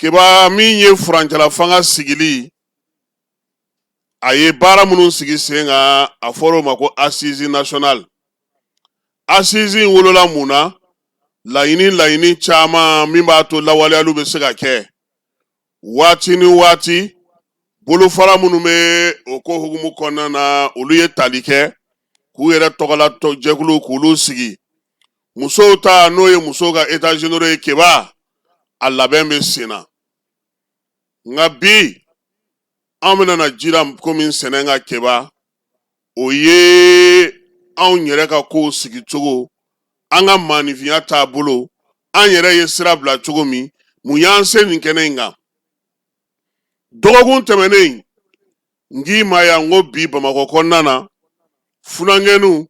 Keba, min ye furancɛla fanga sigili, a ye baara minnu sigi sen kan, a fɔra o ma ko assise nationale. Assise in wolola mun na? Laɲini caman min b'a to lawaleyaliw bɛ se ka kɛ waati ni waati. Bolofara minnu bɛ o ko hukumu kɔnɔna na, olu ye tali kɛ k'u yɛrɛ tɔgɔla jɛkulu k'olu sigi. Musow ta, n'o ye musow ka états généraux ye, Keba, a labɛn bɛ sen na. Nka bi anw bɛna na jira ko min sɛnɛ ka Keba, o ye anw yɛrɛ ka kow sigi cogo, an ka maaninfinya taabolo, an yɛrɛ ye sira bila cogo min. Mun y'an se nin kɛnɛ in kan? Dɔgɔkun tɛmɛnen, n k'i ma yan ko bi Bamakɔ kɔnɔna na, funankɛninw,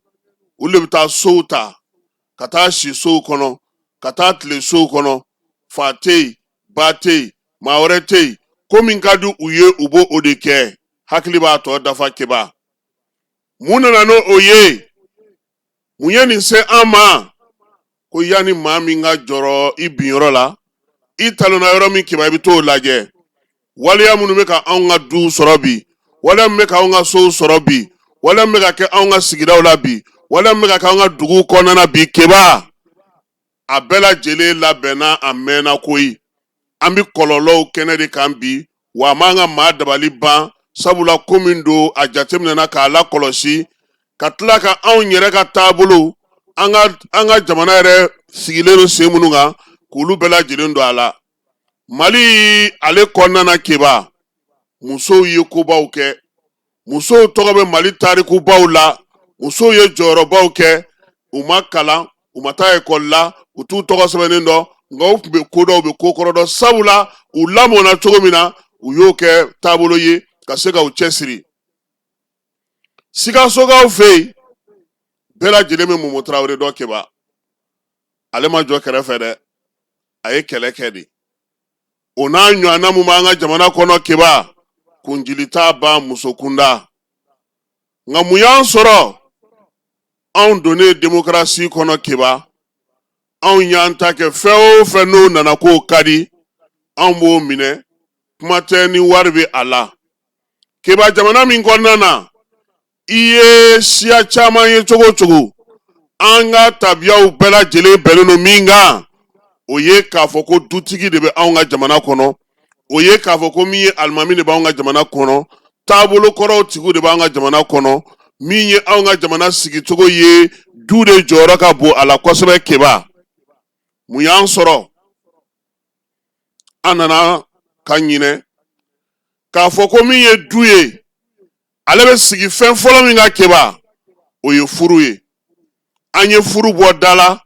olu de bɛ taa sow ta ka taa si sow kɔnɔ, ka taa tile sow kɔnɔ. Fa tɛ yen, ba tɛ yen, maa wɛrɛ tɛ yen. Ko min ka di u ye, u b'o o de kɛ. Hakili b'a tɔ dafa. Keba, mun nana n'o o ye? Mun ye nin se an ma? Ko yanni maa min ka jɔrɔ i binyɔrɔ la, i talonna yɔrɔ min, Keba, i bɛ t'o lajɛ. Waleya minnu bɛ ka anw ka duw sɔrɔ bi, waleya min bɛ ka anw ka sow sɔrɔ bi, waleya min bɛ ka kɛ anw ka sigidaw la bi, waleya min bɛ ka kɛ anw ka duguw kɔnɔna na bi, Keba, a bɛɛ lajɛlen labɛnna a mɛnna koyi. An bɛ kɔlɔlɔw kɛnɛ de kan bi, wa a man ka maa dabali ban, sabula ko min don, a jateminɛna k'a lakɔlɔsi, ka tila ka anw yɛrɛ ka taabolo, an ka jamana yɛrɛ sigilen don sen minnu kan, k'olu bɛɛ lajɛlen don a la. Mali ale kɔnɔna na, Keba, musow ye kobaw kɛ. Musow tɔgɔ bɛ Mali tarikubaw la. Musow ye jɔyɔrɔbaw kɛ. U ma kalan, u ma taa ekɔli la, u t'u tɔgɔ sɛbɛnnen dɔn, nka u tun bɛ ko dɔn, u bɛ ko kɔrɔ dɔn, sabula u lamɔna cogo min na, u y'o kɛ taabolo ye ka se ka u cɛsiri. Sikasokaw fɛ yen, bɛɛ lajɛlen bɛ Momo Tarawele dɔn. Keba, ale ma jɔ kɛrɛfɛ dɛ, a ye kɛlɛ kɛ de. O n'a ɲɔgɔnna mun b'an ka jamana kɔnɔ, Keba, kunjili t'a ban muso kunda. Nka mun y'an sɔrɔ? Anw donnen demokarasi kɔnɔ, Keba, anw y'an ta kɛ fɛn o fɛn n'o nana k'o ka di, anw b'o minɛ, kuma tɛ ni wari bɛ a la. Keba, jamana min kɔnɔna na, i ye siya caman ye cogo o cogo, an ka tabiyaw bɛɛ lajɛlen bɛnnen don min kan, o ye k'a fɔ ko dutigi de bɛ anw ka jamana kɔnɔ, o ye k'a fɔ ko min ye alimami de b'anw ka jamana kɔnɔ, taabolo kɔrɔw tigiw de b'an ka jamana kɔnɔ. Min ye anw ka jamana sigicogo ye, du de jɔyɔrɔ ka bon a la kosɛbɛ. Keba, mun y'an sɔrɔ? An nana ka ɲinɛ k'a fɔ ko min ye du ye, ale bɛ sigi fɛn fɔlɔ min kan, Keba, o ye furu ye. An ye furu bɔ da la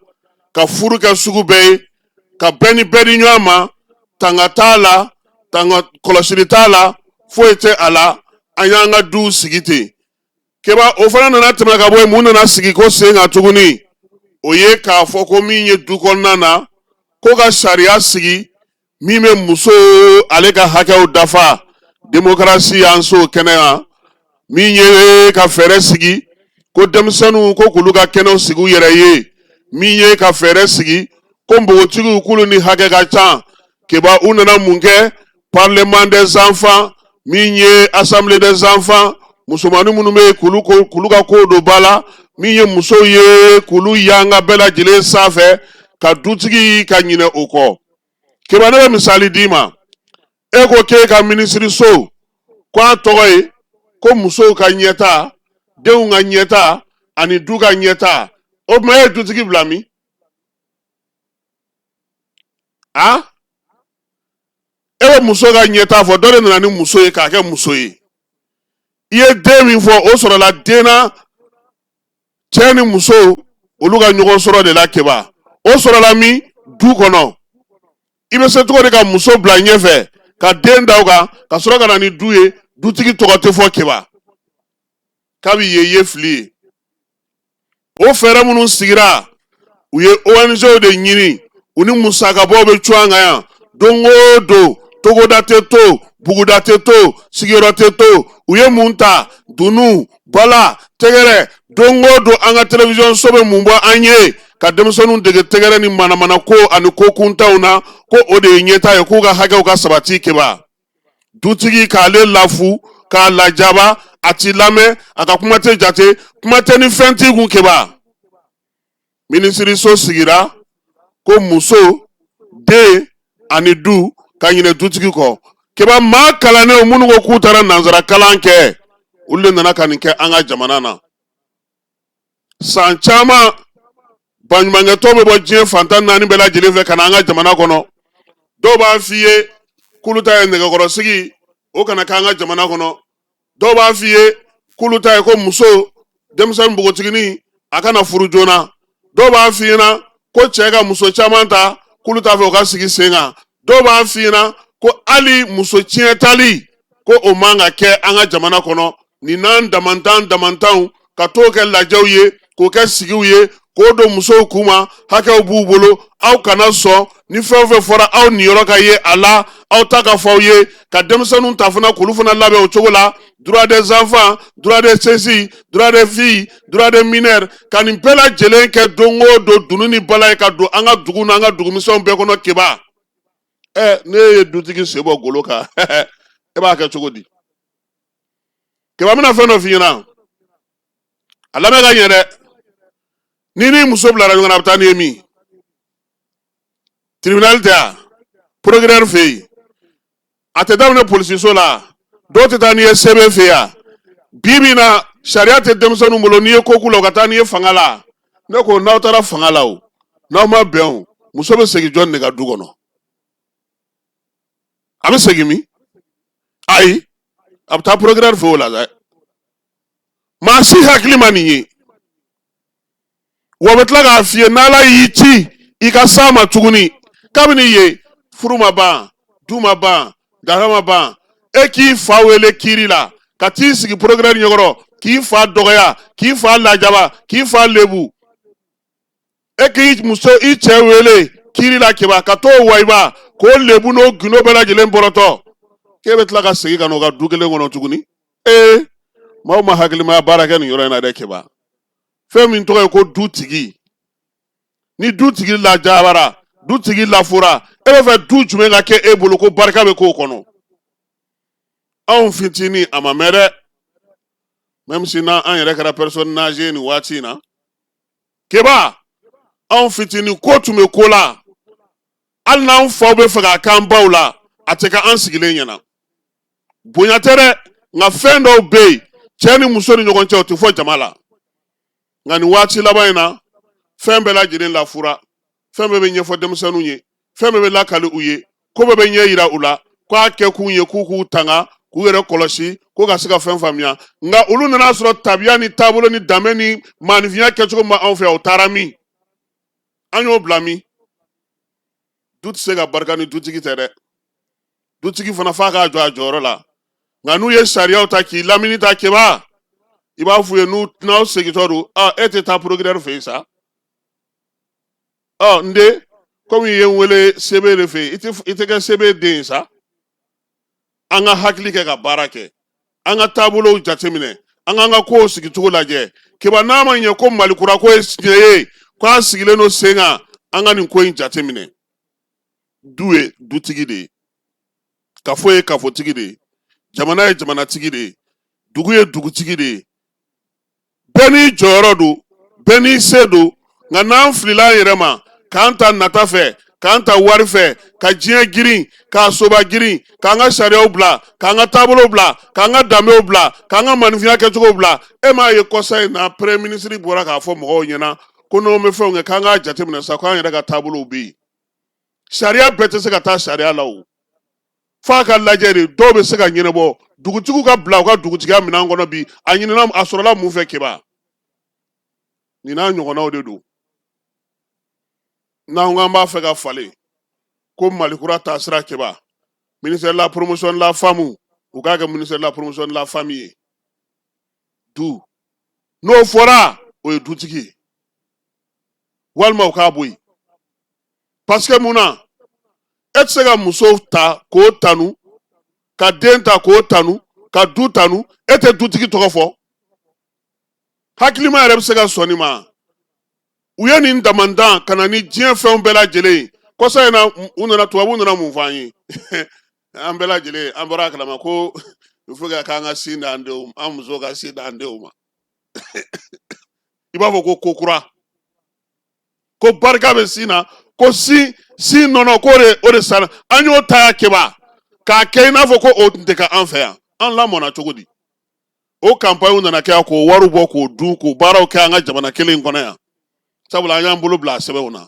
ka furu kɛ sugu bɛɛ ye, ka bɛɛ ni bɛɛ di ɲɔgɔn ma, tanga t'a la, tanga kɔlɔsili t'a la, foyi tɛ a la. An y'an ka duw sigi ten. Keba, o fana nana tɛmɛ ka bɔ yen. Mun nana sigi ko sen kan tuguni? O ye k'a fɔ ko min ye du kɔnɔna na, ko ka sariya sigi min bɛ muso ale ka hakɛw dafa. Demokarasi y'an so kɛnɛ kan. Min ye ka fɛɛrɛ sigi ko denmisɛnninw ko k'olu ka kɛnɛw sigi u yɛrɛ ye, min ye ka fɛɛrɛ sigi ko npogotigiw k'olu ni hakɛ ka ca. Keba, u nana mun kɛ? Parlement des enfants, min ye assemblée des enfants, musomannin minnu bɛ yen, k'olu ka kow don ba la, min ye musow ye, k'olu yanga bɛɛ lajɛlen sanfɛ, ka dutigi ka ɲinɛ o kɔ. Keba, ne bɛ misali d'i ma. E ko k'e ka minisiriso ko a tɔgɔ ye ko musow ka ɲɛta, denw ka ɲɛta ani du ka ɲɛta. O tuma, e ye dutigi bila min? A e bɛ muso ka ɲɛta fɔ, dɔ de nana ni muso ye k'a kɛ muso ye. I ye den min fɔ, o sɔrɔla den na, cɛ ni muso olu ka ɲɔgɔn sɔrɔ de la. Keba, o sɔrɔla min? Du kɔnɔ. I bɛ se cogo di ka muso bila ɲɛfɛ ka den da o kan, ka sɔrɔ ka na ni du ye, dutigi tɔgɔ tɛ fɔ? Keba, kabi ye ye fili ye. O fɛɛrɛ minnu sigira, u ye ONG de ɲini, u ni musakabɔ bɛ cun an kan yan don o don. Togoda tɛ to, buguda tɛ to, sigiyɔrɔ tɛ to. U ye mun ta? Dunu, bala, tɛgɛrɛ. Don o don, an ka télévision so bɛ mun bɔ an ye? ka denmisɛnninw dege tɛgɛrɛ ni manamana ko ani ko kuntanw na, ko o de ye ɲɛtaa ye, k'u ka hakɛw ka sabati. Keba, dutigi k'ale lafu k'a lajaba, a t'i lamɛn, a ka kuma tɛ jate, kuma tɛ ni fɛn t'i kun. Keba, minisiriso sigira ko muso, den ani du, ka ɲinɛ dutigi kɔ. Keba, maa kalannenw minnu ko k'u taara nansara kalan kɛ, olu de nana ka nin kɛ an ka jamana na. San caman, baɲumankɛtɔn bɛ bɔ diɲɛ fan 14 bɛɛ lajɛlen fɛ ka na an ka jamana kɔnɔ. Dɔw b'a f'i ye k'olu ta ye nɛgɛkɔrɔsigi, o kana k'an ka jamana kɔnɔ. Dɔw b'a f'i ye k'olu ta ye ko muso, denmisɛnnin, npogotiginin, a kana furu joona. Dɔw b'a f'i ɲɛna ko cɛ ka muso caman ta, k'olu t'a fɛ o ka sigi sen kan. Dɔw b'a f'i ɲɛna ko hali muso tiɲɛtali, ko o man ka kɛ an ka jamana kɔnɔ. Nin n'an damantan damantanw, ka t'o kɛ lajɛw ye, k'o kɛ sigiw ye, k'o don musow kun ma, hakɛw b'u bolo, aw kana sɔn ni fɛn o fɛn fɔra, aw niyɔrɔ ka ye a la, aw ta ka fɔ aw ye. Ka denmisɛnninw ta fana k'olu fana labɛn o cogo la, droit des enfants, droit des ceci, droit des filles, droit des mineurs, ka nin bɛɛ lajɛlen kɛ don o don dunun ni bala ye, ka don an ka dugu n'an ka dugumisɛnw bɛɛ kɔnɔ. Keba, ɛ, ne ye dutigi sen bɔ golo kan, e b'a kɛ cogo di? Keba, n bɛna fɛn dɔ f'i ɲɛna, a lamɛn ka ɲɛ dɛ. N'i ni muso bilara ɲɔgɔn na, a bɛ taa n'i ye min? Tribunal tɛ yan, procureur fɛ yen. A tɛ daminɛ polisiso la, dɔw tɛ taa n'i ye CB fɛ yan. Bi bi in na, sariya tɛ denmisɛnninw bolo. N'i ye ko k'u la, u ka taa n'i ye fanga la. Ne ko n'aw taara fanga la, o n'aw ma bɛn, o muso bɛ segin jɔn de ka du kɔnɔ? A bɛ segin min? Ayi, a bɛ taa procureur fɛ o la dɛ. Maa si hakili ma nin ye wa. Bɛ tila k'a f'i ye, n'Ala y'i ci i ka s'a ma tuguni, kabini ye furu ma ban, du ma ban, dara ma ban, e k'i fa wele kiiri la, ka t'i sigi procureur ɲɛkɔrɔ k'i fa dɔgɔya, k'i fa lajaba, k'i fa lebu. E k'i muso, i cɛ wele kiiri la, Keba, ka t'o wayiba k'o lebu n'o gundo bɛɛ lajɛlen bɔrɔtɔ, k'e bɛ tila ka segin ka n'o ka du kelen kɔnɔ tuguni. Ee, maaw ma hakilimaya baara kɛ nin yɔrɔ in na dɛ. Keba, fɛn min tɔgɔ ye ko dutigi, ni dutigi lajabara, dutigi lafura, e bɛ fɛ du jumɛn ka kɛ e bolo ko barika bɛ k'o kɔnɔ? Anw fitinin, a ma mɛn dɛ, même si n'an yɛrɛ kɛra personne âgée nin waati in na. Keba, anw fitinin, ko tun bɛ ko la, hali n'an faw bɛ fɛ k'a k'an baw la, a tɛ kɛ an sigilen ɲɛna. Bonya tɛ dɛ, nka fɛn dɔw bɛ yen, cɛ ni muso ni ɲɔgɔn cɛ, o tɛ fɔ jama la. Nka nin waati laban in na, fɛn bɛɛ lajɛlen lafura, fɛn bɛɛ bɛ ɲɛfɔ denmisɛnninw ye, fɛn bɛɛ bɛ lakali u ye, ko bɛɛ bɛ ɲɛ yira u la, k'a kɛ kun ye k'u k'u tanga, k'u yɛrɛ kɔlɔsi, ko ka se ka fɛn faamuya. Nka olu nana sɔrɔ tabiya ni taabolo ni danbe ni maaninfinya kɛcogo ma anw fɛ yan. O taara min? An y'o bila min? Du tɛ se ka barika ni dutigi tɛ dɛ. Dutigi fana f'a k'a jɔ a jɔyɔrɔ la. Nka n'u ye sariyaw ta k'i lamini ta, Keba, i b'a f'u ye n'u n'aw segintɔ don, ɔ, e tɛ taa procureur fɛ yen sa. Ɔ, n den, komi i ye n wele CB de fɛ yen, i tɛ kɛ CB den ye sa. An ka hakili kɛ ka baara kɛ, an ka taabolow jateminɛ, an k'an ka kow sigicogo lajɛ. Keba, n'a ma ɲɛ ko Mali kura ko ye tiɲɛ ye, k'a sigilen don sen kan, an ka nin ko in jateminɛ. Du ye dutigi de ye, kafo ye kafotigi de ye, jamana ye jamanatigi de ye, dugu ye dugutigi de ye. Bɛɛ n'i jɔyɔrɔ don, bɛɛ n'i se don. Nka n'an filila an yɛrɛ ma, k'an ta nata fɛ, k'an ta wari fɛ, ka diɲɛ girin k'a soba girin, k'an ka sariyaw bila, k'an ka taabolow bila, k'an ka danbew bila, k'an ka maninfinya kɛcogow bila. E m'a ye, kɔsa in na, premier ministre bɔra k'a fɔ mɔgɔw ɲɛna ko n'an bɛ fɛnw kɛ, k'an k'a jateminɛ sa, k'an yɛrɛ ka taabolow bɛ yen. Sariya bɛɛ tɛ se ka taa sariya la, o f'a ka lajɛ de. Dɔw bɛ se ka ɲɛnabɔ, dugutigiw ka bila u ka dugutigiya minɛn kɔnɔ. Bi, a ɲinina, a sɔrɔla mun fɛ? Keba, nin n'a ɲɔgɔnnaw de don. N'an ko an b'a fɛ ka falen ko Mali kura taasira, Keba, ministère de la promotion de la femme, u k'a kɛ ministère de la promotion de la famille ye. Du, n'o fɔra, o ye dutigi ye, walima u k'a bɔ yen. Parce que mun na e tɛ se ka muso ta k'o tanu, ka den ta k'o tanu, ka du tanu, e tɛ dutigi tɔgɔ fɔ? Hakilima yɛrɛ bɛ se ka sɔn nin ma. U ye nin damandan ka na ni diɲɛ fɛnw bɛɛ lajɛlen ye. Kɔsa in na, u nana, tubabuw nana mun fɔ an ye? An bɛɛ lajɛlen, an bɔra a kalama ko il faut que k'an ka sin d'an denw, an musow ka sin d'an denw ma. I b'a fɔ ko ko kura, ko barika bɛ sin na, ko sin nɔnɔ, k'o de o de sanna. An y'o ta Keba k'a kɛ i n'a fɔ ko o tun tɛ kɛ an fɛ yan. An lamɔna cogo di? O kanpaɲiw nana kɛ k'o wariw bɔ k'o dun, k'o baaraw kɛ an ka jamana kelen in kɔnɔ yan, sabula an y'an bolo bila a sɛbɛnw na.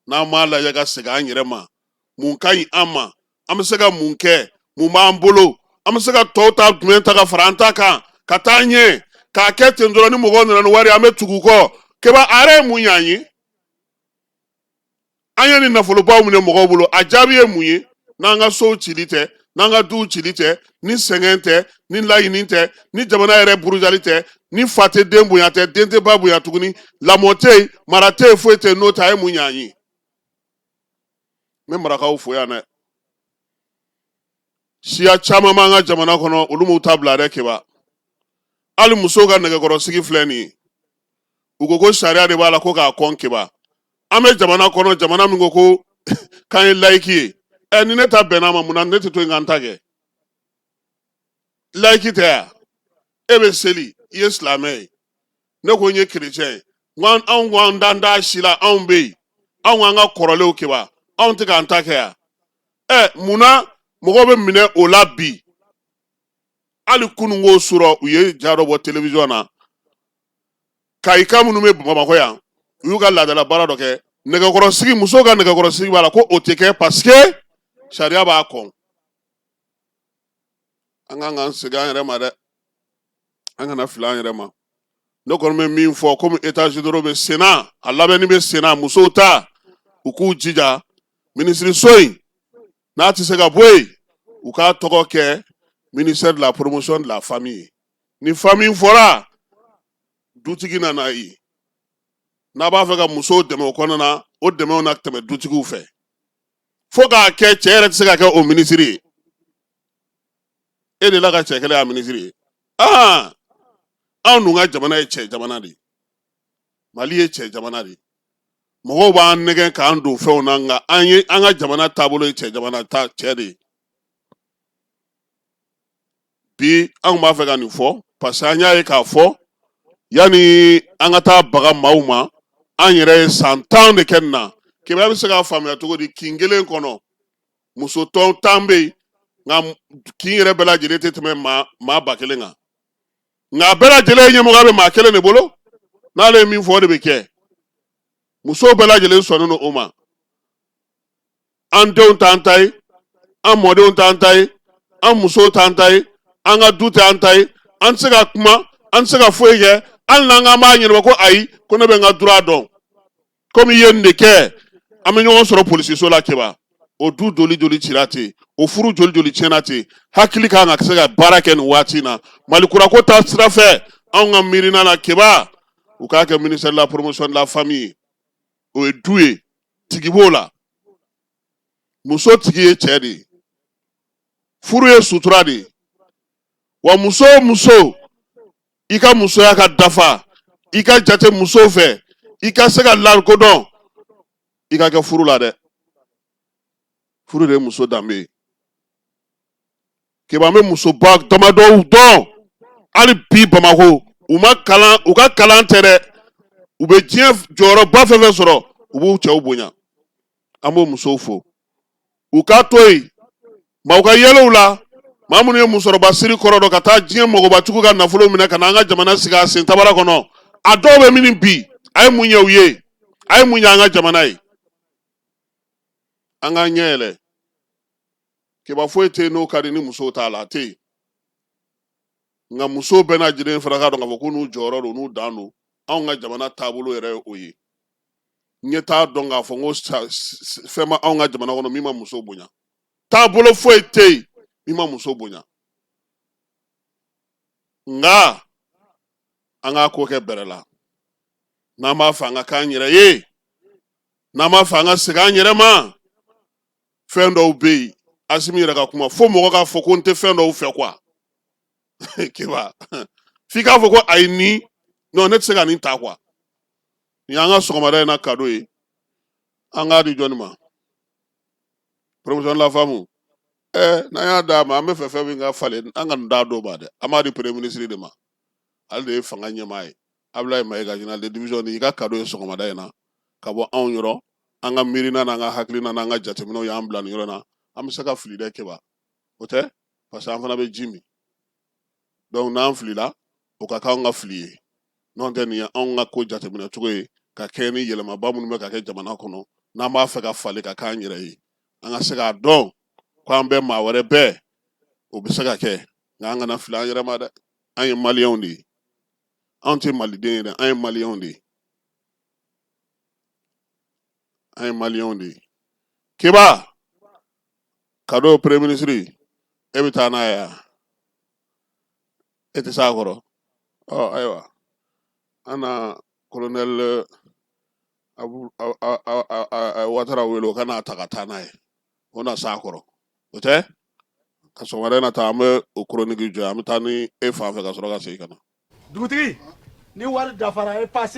N'an m'a lajɛ ka segin an yɛrɛ ma, mun ka ɲi an ma, an bɛ se ka mun kɛ, mun b'an bolo, an bɛ se ka tɔw ta jumɛn ta ka fara an ta kan ka taa ɲɛ, k'a kɛ ten dɔrɔn, ni mɔgɔw nana ni wari, an bɛ tugu u kɔ. Keba, a yɛrɛ ye mun ɲ'an ye? An ye nin nafolobaw minɛ mɔgɔw bolo, a jaabi ye mun ye? N'an ka sow cili tɛ, n'an ka duw cili tɛ, ni sɛgɛn tɛ, ni laɲini tɛ, ni jamana yɛrɛ burujali tɛ, ni fa tɛ den bonya tɛ, den tɛ ba bonya tuguni, lamɔ tɛ yen, mara tɛ yen, foyi tɛ yen, n'o tɛ, a ye mun ɲ'an ye? N bɛ marakaw fo yan dɛ. Siya caman b'an ka jamana kɔnɔ, olu m'u ta bila dɛ. Keba, hali musow ka nɛgɛkɔrɔsigi filɛ nin ye, u ko ko sariya de b'a la ko k'a kɔn. Keba, an bɛ jamana kɔnɔ, jamana min ko ko k'an ye layiki ye. Ɛ, ni ne ta bɛnna ma, mun na ne tɛ to yen ka n ta kɛ? Layiki tɛ yan? E bɛ seli, i ye silamɛ ye, ne ko n ye kerecɛn ye. N ko anw ko an dan t'a si la, anw bɛ yen, anw k'an ka kɔrɔlenw. Keba, anw tɛ k'an ta kɛ yan. Ɛ, mun na mɔgɔw bɛ minɛ o la bi? Hali kununko surɔ, u ye ja dɔ bɔ télévision na, kayika minnu bɛ Bamakɔ yan, u y'u ka laadala baara dɔ kɛ, nɛgɛkɔrɔsigi, musow ka nɛgɛkɔrɔsigi b'a la, ko o tɛ kɛ parce que sariya b'a kɔn. An kan k'an segin an yɛrɛ ma dɛ, an kana fili an yɛrɛ ma. Ne kɔni bɛ min fɔ, komi états généraux bɛ senna, a labɛnni bɛ senna, musow ta, u k'u jija minisiriso in n'a tɛ se ka bɔ yen, u k'a tɔgɔ kɛ ministère de la promotion de la famille. Ni famille fɔra, dutigi nana yen. N'a b'a fɛ ka musow dɛmɛ o kɔnɔna na, o dɛmɛw na tɛmɛ dutigiw fɛ, fo k'a kɛ cɛ yɛrɛ tɛ se ka kɛ o minisiri ye. E de la ka cɛ kɛlɛ y'a minisiri ye. Aa, anw dun ka jamana ye cɛ jamana de ye. Mali ye cɛ jamana de ye. Mɔgɔw b'an nɛgɛn k'an don fɛnw na, nka an ye an ka jamana taabolo ye cɛ jamana ta cɛ de ye. Bi anw b'a fɛ ka nin fɔ parce que an y'a ye k'a fɔ yanni an ka taa baga maaw ma, an yɛrɛ ye san 10 de kɛ nin na. Kɛmɛ bɛ se k'a faamuya cogo di? Kin kelen kɔnɔ, muso tɔn 10 bɛ yen, nka kin yɛrɛ bɛɛ lajɛlen tɛ tɛmɛ maa 1000 kan, nka a bɛɛ lajɛlen ɲɛmɔgɔya bɛ maa kelen de bolo. N'ale ye min fɔ, o de bɛ kɛ. Musow bɛɛ lajɛlen sɔnnen don o ma. An denw t'an ta ye, an mɔdenw t'an ta ye, an musow t'an ta ye, an ka du t'an ta ye. An tɛ se ka kuma, an tɛ se ka foyi kɛ. Hali n'an k'an b'a ɲɛnabɔ ko ayi, ko ne bɛ n ka droit dɔn, komi i ye nin de kɛ, an bɛ ɲɔgɔn sɔrɔ polisiso la. Keba, o du joli joli cira ten, o furu joli joli tiɲɛna ten. Hakili kan ka se ka baara kɛ nin waati in na. Mali kura ko ta sira fɛ, anw ka miirina la, Keba, u k'a kɛ ministère de la promotion de la famille. O ye du ye, tigi b'o la, muso tigi ye cɛ de ye. Furu ye sutura de ye. Wa muso o muso, i ka musoya ka dafa, i ka jate musow fɛ, i ka se ka lakodɔn, i ka kɛ furu la dɛ. Furu de ye muso danbe ye. Keba, an bɛ musoba damadɔw dɔn hali bi Bamakɔ, u ma kalan, u ka kalan tɛ dɛ, u bɛ diɲɛ jɔyɔrɔba fɛn fɛn sɔrɔ, u b'u cɛw bonya. An b'o musow fo, u k'a to yen maaw ka yɛlɛw la. Maa minnu ye musɔrɔba siri kɔrɔ dɔn ka taa diɲɛ mɔgɔbatigiw ka nafolo minɛ ka na an ka jamana sigi a sen tabara kɔnɔ, a dɔw bɛ min bi, a ye mun ɲɛ u ye? A ye mun ɲɛ an ka jamana ye? An k'an ɲɛ yɛlɛ. Keba, foyi tɛ yen n'o ka di ni musow t'a la, a tɛ yen. Nka musow bɛɛ lajɛlen fana k'a dɔn k'a fɔ ko n'u jɔyɔrɔ don, n'u dan don. Anw ka jamana taabolo yɛrɛ ye o ye. N ɲɛ t'a dɔn k'a fɔ n ko fɛn ma anw ka jamana kɔnɔ min ma muso bonya. Taabolo foyi tɛ yen min ma muso bonya. Nka an k'a ko kɛ bɛrɛ la. N'an b'a fɛ an ka k'an yɛrɛ ye, n'an b'a fɛ an ka segin an yɛrɛ ma, fɛn dɔw bɛ yen, Asimi yɛrɛ ka kuma fo mɔgɔ k'a fɔ ko n tɛ fɛn dɔw fɛ quoi. Keba, f'i k'a fɔ ko ayi, ni non, ne tɛ se ka nin ta quoi. Nin y'an ka sɔgɔmada in na cadeau ye. An k'a di jɔnni ma? Promotion la femme. N'an y'a d'a ma, an bɛ fɛ fɛn min ka falen, an ka nin d'a dɔw ma dɛ. An b'a di premier ministre de ma, ale de ye fanga ɲɛmaa ye, Abdoulaye Maïga, général de division. Ni i ka cadeau ye sɔgɔmada in na ka bɔ anw yɔrɔ. An ka miirina n'an ka hakilina n'an ka jateminɛw y'an bila nin yɔrɔ in na. An bɛ se ka fili dɛ, Keba, o tɛ parce que an fana bɛ ji min. Donc n'an filila, o ka k'anw ka fili ye. N'o tɛ, nin ye anw ka ko jateminɛ cogo ye ka kɛɲɛ ni yɛlɛmaba minnu bɛ ka kɛ jamana kɔnɔ, n'an b'a fɛ ka falen ka k'an yɛrɛ ye, an ka se k'a dɔn ko an bɛɛ maa wɛrɛ bɛɛ, o bɛ se ka kɛ. Nka an kana fili an yɛrɛ ma dɛ. An ye maliyɛnw de ye, anw tɛ maliden ye dɛ, an ye maliyɛnw de ye, an ye maliyɛnw de ye. Keba, cadeau, premier ministre, e bɛ taa n'a ye yan, e tɛ s'a kɔrɔ. Ɔ ayiwa, an na colonel Watara wele, o ka n'a ta ka taa n'a ye, o na s'a kɔrɔ. O tɛ ka sɔgɔmada in na ta, an bɛ o chronique jɔ, an bɛ taa ni e fan fɛ ka sɔrɔ ka segin ka na. Dugutigi, ni wari dafara, e passe.